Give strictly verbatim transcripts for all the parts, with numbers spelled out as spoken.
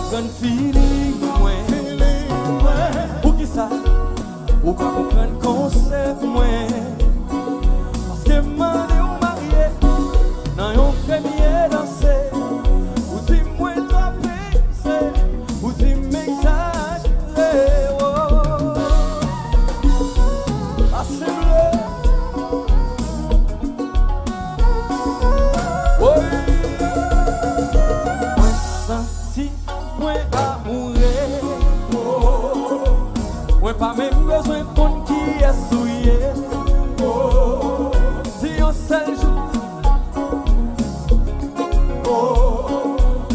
Konprann feeling mwen. Poukisa ou pa konprann konsèp mwen? Paske m mande w marye nan yon premye danse. Ou di mwen twa peze, ou di m egzajere. Oh. Pase m le. Woy. Mwen santi mwen amoure. Mwen pa menm bezwen konn kiyès ou ye. Di yon sèl jou.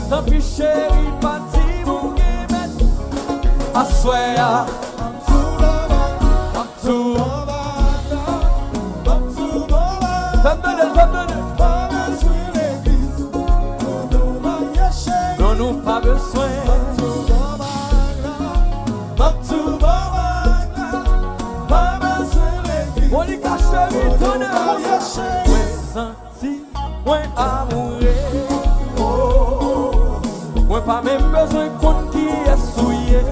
Tanpri cheri, pa di m ou gen mèt. Aswè a. Tou. Fè m tande l, fè m tande l. Non, nou pa bezwen. Monica cheri, tande l konsa. Mwen santi mwen amoure. Mwen pa menm bezwen konn kiyès ou ye.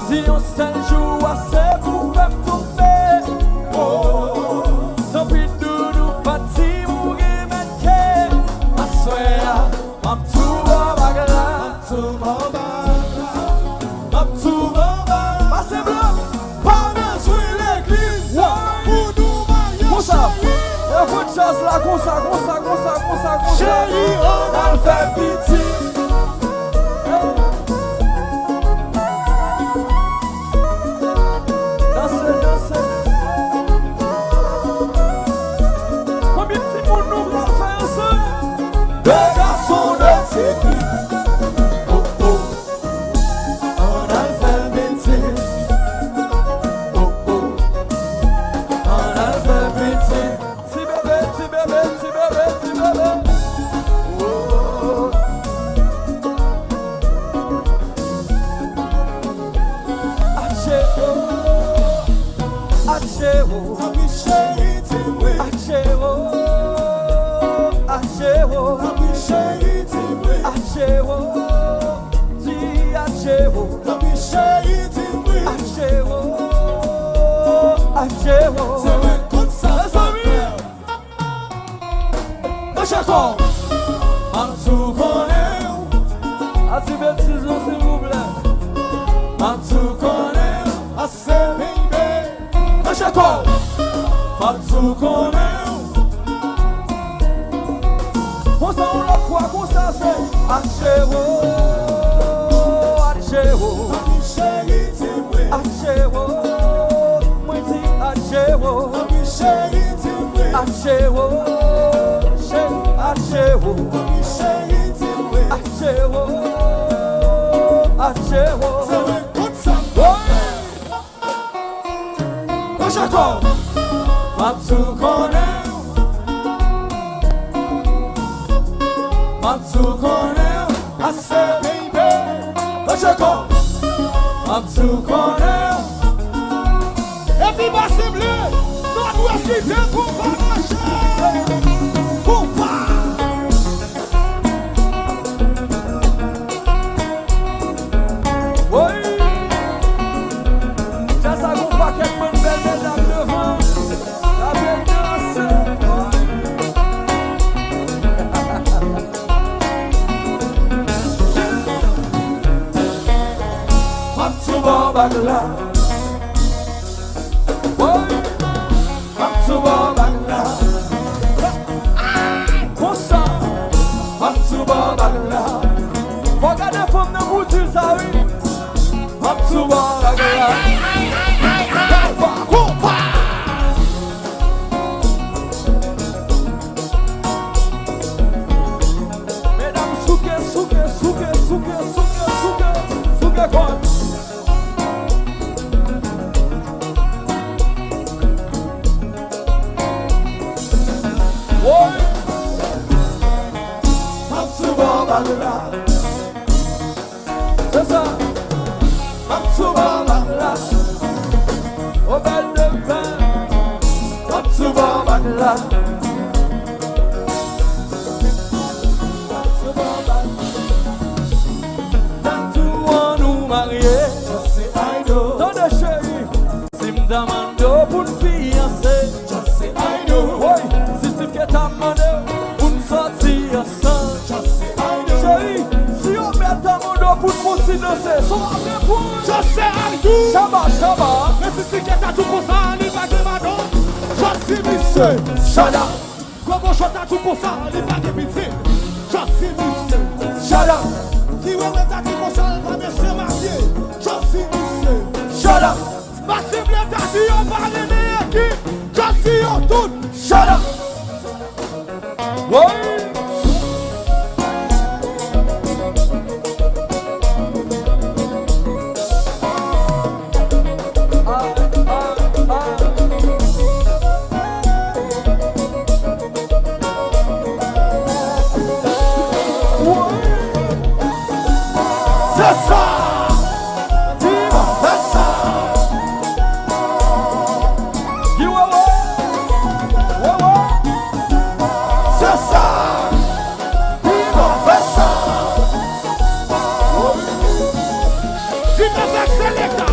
Di yon sèl jou ase pou fè m tonbe. Tanpri doudou, pa di m ou gen mèt kè. Aswè a, m ap tou ba w bag la. M ap tou ba w bag la. M ap tou ba w bag la. Pase blan. Pa bezwen legliz pou nou marye, cheri. Yo fout djaz la konsa, konsa, konsa, konsa, konsa. Cheri, ann al fè pitit. Danse, danse. Konbyen timoun nou pral fè ansanm? De gason, de ti fi. Oh, oh. Ann al fè l piti. Oh, oh. Ann al fè l piti. Ti bebe, ti bebe, ti bebe, ti bebe. Oh. Adje, oh. Adje, oh. Tanpri cheri, di wi. Adje, oh. Adje, oh. Tanpri cheri, di wi. Adje, oh. Di adje, oh. Tanpri cheri, di wi. Adje, oh. Adje, oh. Se mwen konn sa. Mezanmi. Mèt kò. M ap tou konnen w. Pa di betiz non, silvouplè. M ap tou konnen w. Ase, baby. Mèt kò. M ap tou konnen w. Konsa yon lòt fwa, konsa se. Adje, oh. Adje, oh. Cheri, di wi. Adje, oh. Mwen di adje, oh. Tanpri cheri, di wi. Adje, oh. Cheri, adje, oh. Tanpri cheri, di wi. Adje, oh. Adje, oh. Se mwen konn sa. Woy. Mèt kò. M ap tou konnen w. M ap tou konnen w. Ase, baby. Mèt kò. M ap tou konnen w. Epi pase m le. Nòdwès li te konpa mache. Konpa. Woy! Djaz la gon pakèt bann bèl medam devan. N ap danse. M ap tou ba w bag la. Woy! M ap tou ba w bag la. Konsa. M ap tou ba w bag la. Fò gade fanm nan pou di l sa, wi. M ap tou ba w bag la. Konpa, konpa. Medam, souke, souke, souke, souke, souke, souke, souke kò. Woy! M ap tou ba w bag la. Se sa. M ap tou ba w bag la. O bèl de fè. M ap tou ba w bag la. M ap tou ba w bag la. Danse, son ap reponn. Just say I do. Shabba, shabba. Men si Siket ta di w konsa, li pa gen madanm. Just di misye. Shut up. Gogo Show ta di w konsa, li pa gen pitit. Just di misye. Shut up. Kiwewe ta di konsa, l pa mesye marye. Just di misye. Shut up. Massive Black ta di yo pa renmen ekip. Just di yo tout. Shut up. Woy! Se sa! Di m fè sa! Di wewe! Wewe! Se sa! Di m fè sa! Di m fè selekta!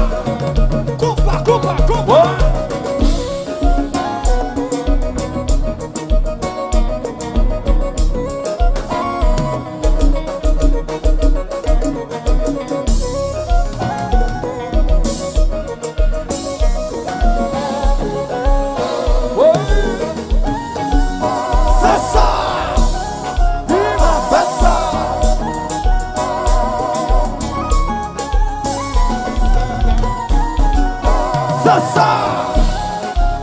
Konpa, konpa, konpa! Se sa! Di m fè sa! Se sa!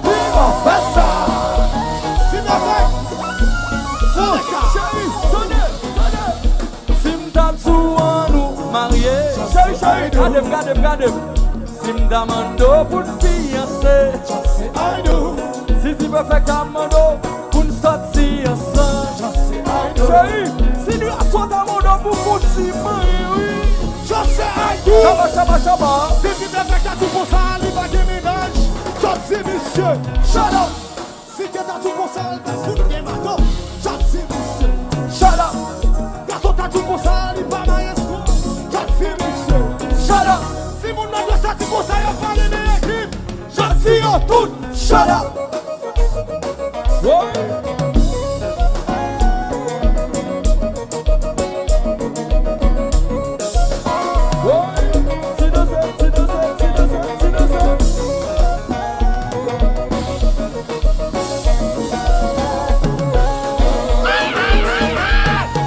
Di m fè sa! Di m fè sa! Cheri, tande, tande! Si m ta di w annou marye. Cheri, cheri, gade m, gade m, gade m. Si m ta mande w pou n fiyanse. Just say I do. Si Ti Pèfèk ta mande w pou n sòti ansanm. Just say I do. Cheri, si Drason ta mande w pou fouti manyen, wi. Just say I do. Shabba, shabba, shabba. Si Ti Pèfèk ta di w konsa, li pa gen mennaj. Just di misye. Shut up. Si Siket ta di w konsa, l pa fout gen madanm. Just di misye. Shut up. Gason ta di w konsa, li pa maestro. Just di misye. Shut up. Si moun nan dwe sa di konsa, yo pa renmen ekip. Just di yo tout. Shut up. Woy! Woy! Ti danse, ti danse, ti danse, ti danse.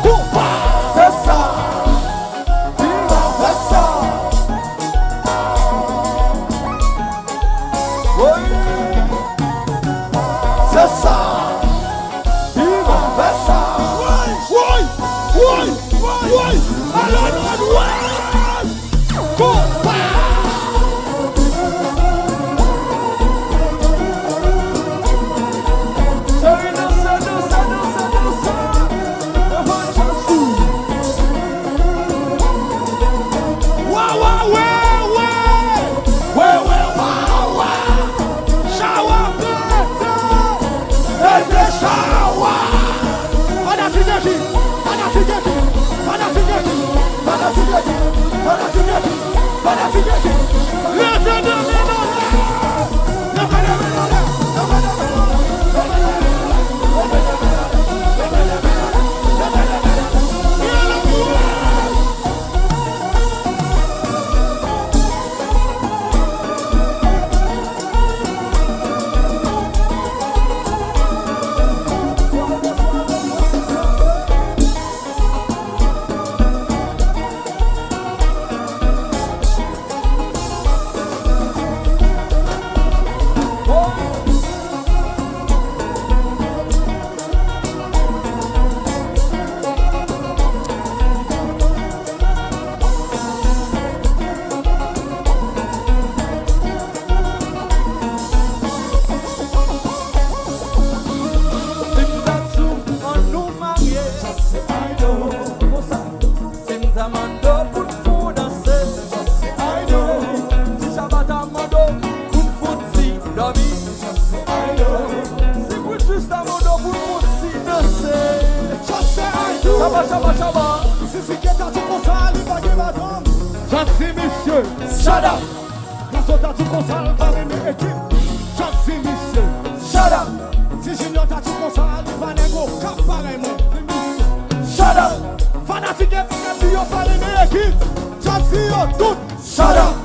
Konpa! Se sa! Viva fè sa! Woy! Se sa! Viva fè sa! Woy! Woy! Woy! Woy! Alò nou wè! Konpa! Cheri, danse, danse, danse, danse. Leve djaz ou. Wa, wa, we, we. We, we, wa, wa. Chawa pete. Pete chawa. Fanatik ekip, fanatik ekip, fanatik ekip, fanatik ekip, fanatik ekip, fanatik ekip. Leve de men anlè. Leve de men anlè. Leve de men anlè. Si m ta di w annou marye. Just say I do. Konsa. Si m ta mande w pou n fè w danse. Just say I do. Si Shabba ta mande w pou n fè w ti dòmi. Just say I do. Si Brutus ta mande w pou n fè w ti danse. Just say I do. Shabba, shabba, shabba. Si Siket ta di konsa, li pa gen madanm. Just di misye. Shut up. Gason ta di konsa, l pa renmen ekip. Just di misye. Shut up. Si Junior ta di konsa, li pa nèg okap parèy mwen. Shut up. Fanatik epi yo pa renmen ekip. Ap si yo tout. Shut up.